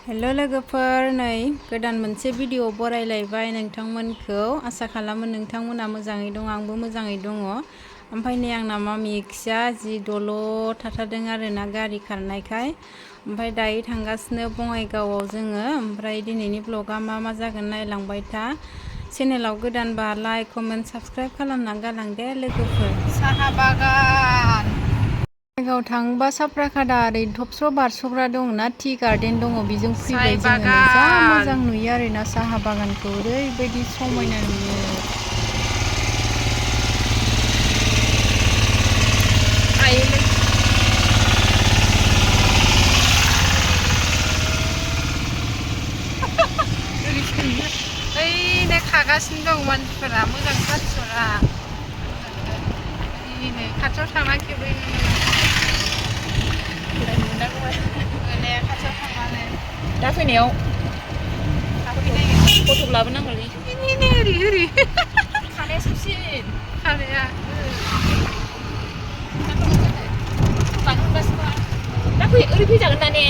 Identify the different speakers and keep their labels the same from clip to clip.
Speaker 1: hello लोगोफोर नै गोदान मोनसे भिडिअ बरायलायबाय नोंथांमोनखौ आसा खालामो नोंथांमोना मोजाङै दं आंबो मोजाङै दङ ओमफ्राय नै आंना मामिक्सा जि दल थाथारदों आरोना गारि खारनायखाय ओमफ्राय दायो थांगासिनो बङाइगावआव जोङो ओमफ्राय दिनैनि ब्लगा मा जागोन नायलांबाय था चेनेलाव गोदानबा लाइक कमेन्ट साबस्क्राइब खालामना गालां दे लोगोफोर साहा बागान जायगायाव थांबा साप्राकाटा ओरै थबस्र' बारस'ग्रा दंना टि गार्डेन दङ बेजों फैबाय जोङो जा मोजां नुयो आरोना साहा बागानखौ ओरैबायदि समायना नुयो ओइ खागासिनो दं मानसिफोरा मोजां खाथिसरा नै खाथियाव थांना खेबै खाथियाव थांनानै दा फैनायाव फट' लाबोनांगौलै ओरै खानाया साबसिन खानाया दा फै ओरै फैजागोन दा ने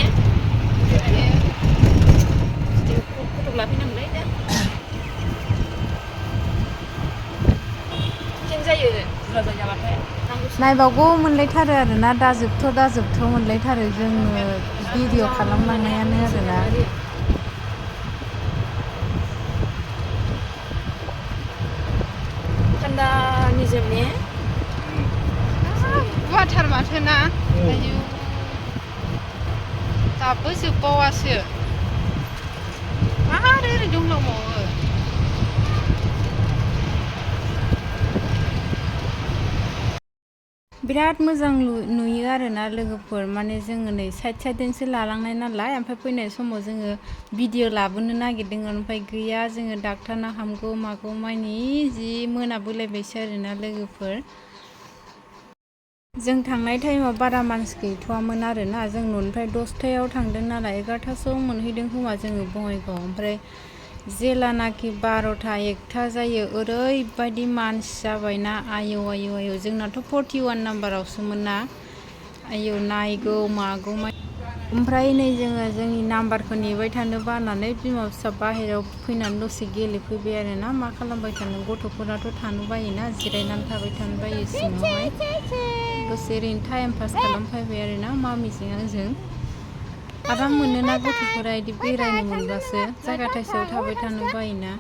Speaker 1: फट' लाफैनांगौलै दा केन जायो बुरजा जाबाथाय नायबावगौ मोनलायथारो आरोना दाजोबथ' मोनलायथारो जोङो भिडिअ खालामलांनायानो आरोना थान्दा निजोम ने गुवारथार माथो ना आयौ दाबो जोबबावासो आरो ओरै दंलांबावो बिराद मोजां नुयो आरोना लोगोफोर माने जोङो नै साइडजोंसो लालांनाय नालाय ओमफ्राय फैनाय समाव जोङो भिडिअ लाबोनो नागिरदोंमोन ओमफ्राय गैया जोङो डाक्टारनाव हामगौ मागौ मानि जि मोनाबोलायबायसो आरोना लोगोफोर जों थांनाय टाइमाव बारा मानसि गैथ'वामोन आरोना जों न'निफ्राय 10टायाव थांदों नालाय 11टासोआव मोनहैदों खोमा जोङो बङाइगावआव ओमफ्राय जेलानाखि 12टा 1टा जायो ओरैबायदि मानसि जाबायना आयौ जोंनाथ' 41 नाम्बारावसोमोन ना आयौ नायगौ मागौ ओमफ्राय नै जोङो जोंनि नाम्बारखौ नेबाय थानो बानानै बिमा फिसा बाहेरायाव फैनानै दसे गेलेफैबाय आरोना मा खालामबाय थानो गथ'फोराथ' थानो बायोना जिरायनानै थाबाय थानो बायो सिङावहाय दसे ओरैनो टाइम पास खालामफैबाय आरोना मामिजों आंजों आराम मोनोना गथ'फोरा बिदि बेरायनो मोनबासो जायगा थाइसेयाव थाबाय थानो बायोना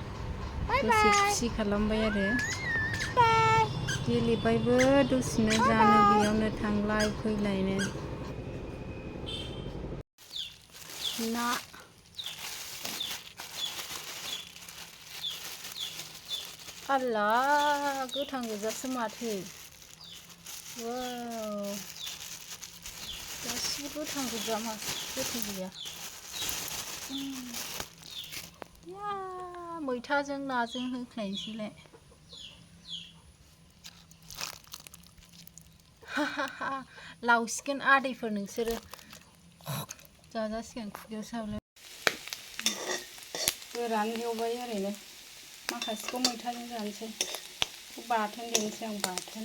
Speaker 1: दसे खुसि खालामबाय आरो गेलेबायबो दसेनो जानो बेयावनो थांलाय फैलायनो ना आल्ला गोथां गोजासो माथो वाव गासिबो गोथां गोजा माथो गोथां गैया या मैथाजों नाजों होख्लायनोसैलाय लावसिगोन आदैफोर नोंसोरो जाजासिगोन खुगायाव सावलाय गोरान एवबाय ओरैनो माखासेखौ मैथाजों जानोसै बाथोन देनोसै आं बाथोन